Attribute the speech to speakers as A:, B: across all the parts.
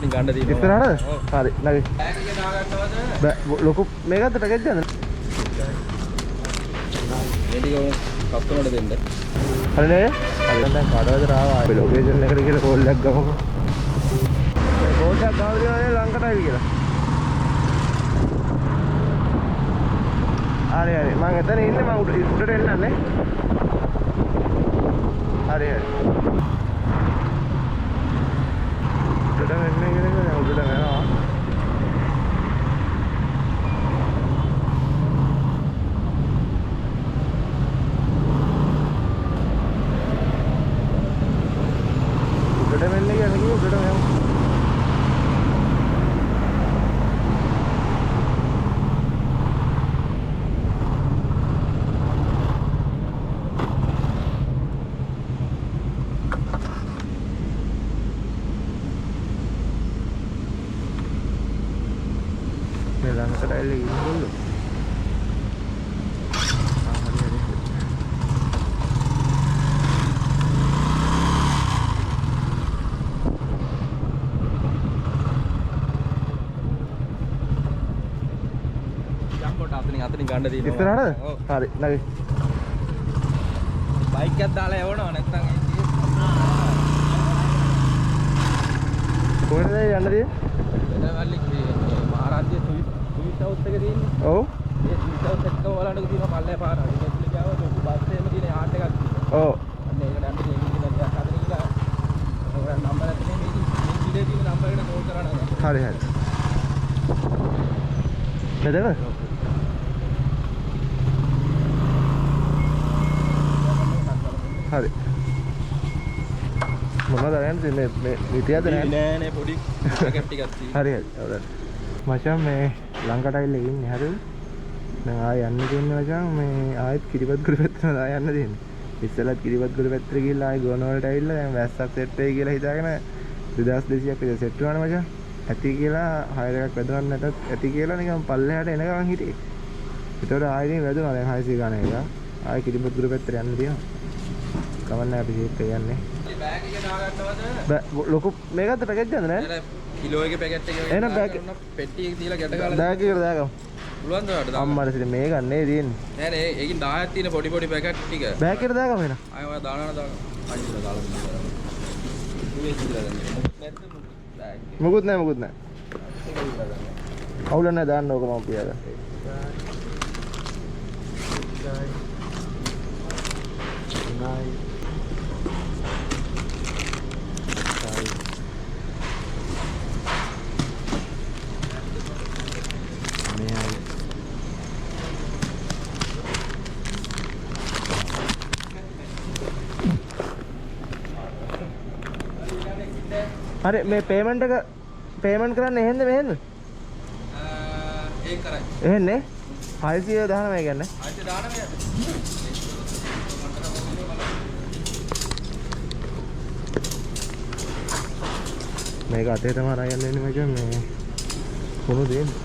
A: අතනින් ගන්න තියෙනවා.
B: ඉස්සරහටද? හරි නගි.
A: බෑග් එක දාගන්නවද?
B: බෑ ලොකු මේකත් පැකේජ් ගන්න.
A: මේ ටික කස්ටමර්ට දෙන්න.
B: හරි නේ? හරි දැන් කඩවතර ආවා. අපි ලොකේෂන් එකට ගිහලා කෝල් එකක් ගමුකෝ. කෝල් එකක් ගාව දෙනවා නේ ලංකට ආවි කියලා. හරි හරි මං එතන ඉන්නේ මං උඩට එන්නම් නේ. හරි හරි. උඩට එන්නේ කියලා දැන් උඩට යනවා. උඩට එන්නේ කියලා කිව්ව උඩට යමු. මේ ළඟට ඇවිල්ලා ඉන්නකොල්ලෝ. ආ හරි හරි.
A: ජම්පොට අතනින් ගන්න තියෙනවා.
B: ඉස්සරහටද? හරි නගි.
A: බයික් එකක් දාලා යවනවා නැත්තම් ඒ
B: කොහෙද යන්න තියෙන්නේ?
A: වෙනවල්ලි මහරජ්‍ය ස්වීට් හවුස් එක තියෙන්නේ.
B: ඔව්.
A: ඒ ස්වීට් හවුස් එකම බලන්නකෝ තියෙනවා පල්ලේ පාර. ඒක ඇතුලේ ගියාම ලොකු බස් එකම තියෙන යාඩ් එකක් තියෙනවා.
B: ඔව්.
A: අන්න ඒකට යන්න තියෙන ඉතින් ටිකක් අතන ගිහලා ඔයාලා නම්බර් එක නේ මේ බිලේ තියෙන නම්බර් එකට කෝල් කරන්න.
B: හරි හරි. මෙතන? හරි. මොනවද අරන් තියෙන්නේ මේ මේ තියද නෑ?
A: නෑ නෑ පොඩි පැකට් ටිකක් තියෙනවා.
B: හරි හරි. ඔව් දැන්. මචං මේ ලංකට ඇවිල්ලා ඉන්නේ හරිද? දැන් ආයෙ යන්න තියෙන්නේ මචං මේ ආයෙත් කිරිබත්ගොඩ පැත්තටම ආයෙ යන්න තියෙන්නේ. ඉස්සෙල්ලත් කිරිබත්ගොඩ පැත්තට ගිහිල්ලා ආයෙ ගෝන වලට ඇවිල්ලා දැන් වැස්සක් සෙට් වෙයි කියලා හිතාගෙන 2200ක් විතර සෙට් වුණානේ මචං. ඇති කියලා හයර් එකක් වැදුනත් නැතත් ඇති කියලා නිකන් පල්ලෙහාට එන ගමන් හිටියේ. ඒතකොට ආයෙ ඉතින් වැදුනා දැන් 600 ගාන එක. ආයෙ කිරිබත්ගොඩ පැත්තට යන්න තියෙනවා. කමක් නෑ අපි සේෆ් එක යන්නේ.
A: බෑග් එක දාගන්නවද?
B: බෑ ලොකු මේකත් පැකේජ් ගන්න නෑ?
A: නෑ කිලෝ එකේ පැකට් එක
B: එහෙනම් බෑග්
A: පෙට්ටි එක තියලා ගැට ගාලා
B: බෑග් එකට දාගමු.
A: පුළුවන්ද ඔයාලට දාගන්න?
B: අම්මට සිට මේ ගන්නේ තියෙන්නේ.
A: නෑ නෑ ඒකින් 10ක් තියෙන පොඩි පොඩි පැකට් ටික.
B: බෑග් එකට දාගමු එහෙනම්.
A: ආයෙ ඔයා දානවා දාගමු. ආයෙ දාලා දෙන්න. මුගේ කියලා දැන්. මොකුත් නැද්ද බෑග් එක?
B: මොකුත් නෑ මොකුත් නෑ. අවුල නෑ දාන්න ඕක මම පියාගන්න. 1 හරි මේ පේමන්ට් එක පේමන්ට් කරන්න එහෙන්ද මෙහෙන්ද?
A: ඒක කරයි.
B: එහෙන්නේ 619 කියන්නේ.
A: 619ද?
B: මේක අතේ තමයි අරන් යන්න වෙන්නේ මචං මේ කොහොමද දෙන්නේ?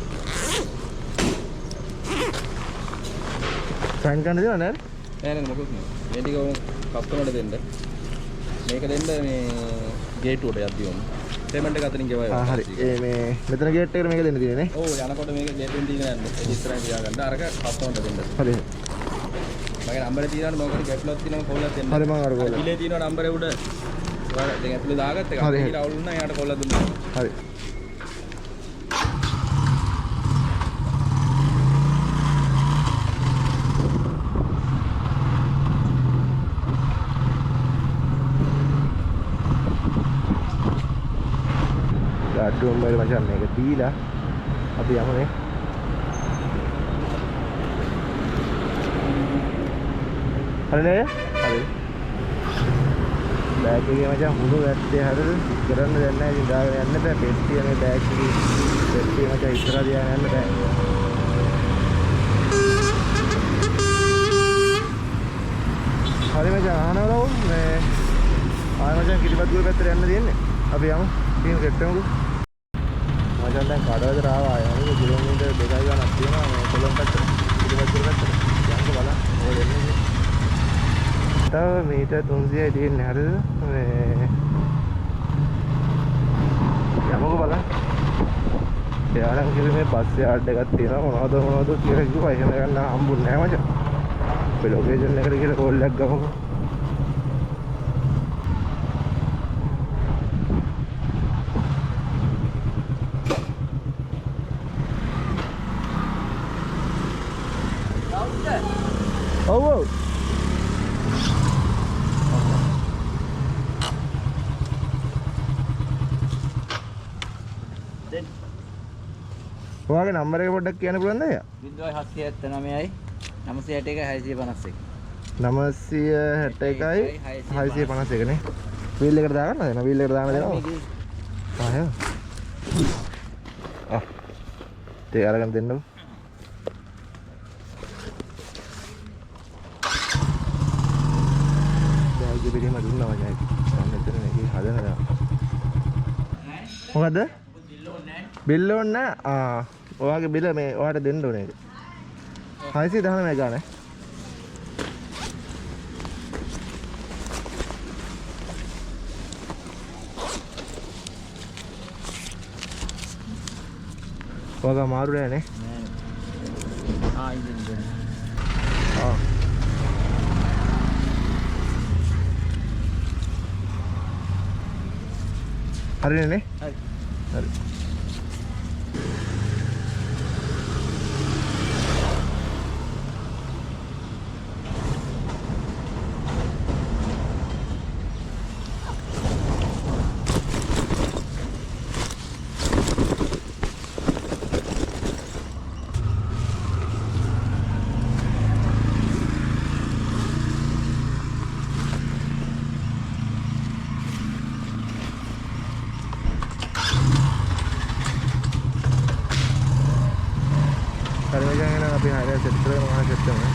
B: සයින් කරන්න දෙනවද නේද?
A: නෑ නෑ මොකුත් නෑ. මේ ටික ඔය කස්ටමර්ට දෙන්න. මේක දෙන්න මේ ගේට්ටුවට යද්දි ඕන. පේමන්ට් එක අතනින් ගෙවයි.
B: ආ හරි. ඒ මේ මෙතන ගේට් එකට මේක දෙන්න තියෙන්නේ නේ?
A: ඔව් යනකොට මේක ගේට්ටුවෙන් දීගෙන යන්න. ඒක ඉස්සරහින් තියාගන්න. අරක කස්ටමර්ට දෙන්න.
B: හරි.
A: මගේ නම්බරේ තියෙනවනේ මොකද ගැටලුවක් තියෙනවම කෝල් එකක් දෙන්න.
B: හරි මං අර කෝල් එක.
A: බිලේ තියෙනවා නම්බරේ උඩ. ඔයාලා දැන් ඇතුලේ දාගත්ත එක.
B: හරි.
A: ඊට අවුල් වුණා එයාට කෝල් එකක් දුන්නා.
B: හරි. ගාඩුවම වල මචං මේක දීලා අපි යමු නේ. හරි නේද? හරි. බෑග් එකේ මචං හුණු වැත්තේ හරිද? කරන්න දෙයක් නැහැ ඉතින් දාගෙන යන්න බෑ. පෙට්ටිය මේ බෑග් එකේ පෙට්ටිය මචං ඉස්සරහ තියාගෙන යන්න බෑ. හරි මචං අහනවලු මේ ආයෙ මචං කිරිබත්ගොඩ පැත්තට යන්න තියෙන්නේ. අපි යමු. ඉතින් සෙට් වෙමුකෝ. මචං දැන් කඩවතර ආවා ආයෙ. හරිද? කිලෝමීටර් 2යි ගණක් තියෙනවා මේ කොළඹ පැත්තට. කිරිබත්ගොඩ පැත්තට. යන්නකෝ බලන්න. මොකද වෙන්නේ කියලා. තව මීටර් 300යි තියෙන්නේ හරිද? මේ යමුකෝ බලන්න. එයා නම් කිව්වේ මේ බස් යාඩ් එකක් තියෙනවා මොනවද මොනවද කියලා කිව්වා. එහෙම එකක් නම් හම්බුන්නේ නැහැ මචං. අපි ලොකේෂන් එකට ගිහලා කෝල් එකක් ගමුකෝ. ඔව් ඔව්. ඔයාගේ නම්බර් එක පොඩ්ඩක් කියන්න පුළුවන්ද අයියා?
C: 0779 961 651.
B: 961 651 නේ. වීල් එකට දාගන්නද? එන වීල් එකට දාන්න දෙනවා. ආ එහෙම. ආ. තේ අරගෙන දෙන්නකෝ. බෑග් එක පිටින්ම දුන්නා මචං. මම මෙතන මේකේ හදන දා. මොකද්ද? බිල් ඕනේ නෑ. ආ ඔයාගේ බිල මේ ඔයාට දෙන්න ඕනේ ඒක. 619 ගානේ. ඔයාගේ මාරු නෑ නේ?
C: නෑ. ආ ඉතින් දෙන්න.
B: ආ හරිනේ නේ?
C: හරි.
B: හරි. හරි මචං, එහෙනම් අපි හරියට සෙට් කරගෙන මොනවා සෙට් කරමු.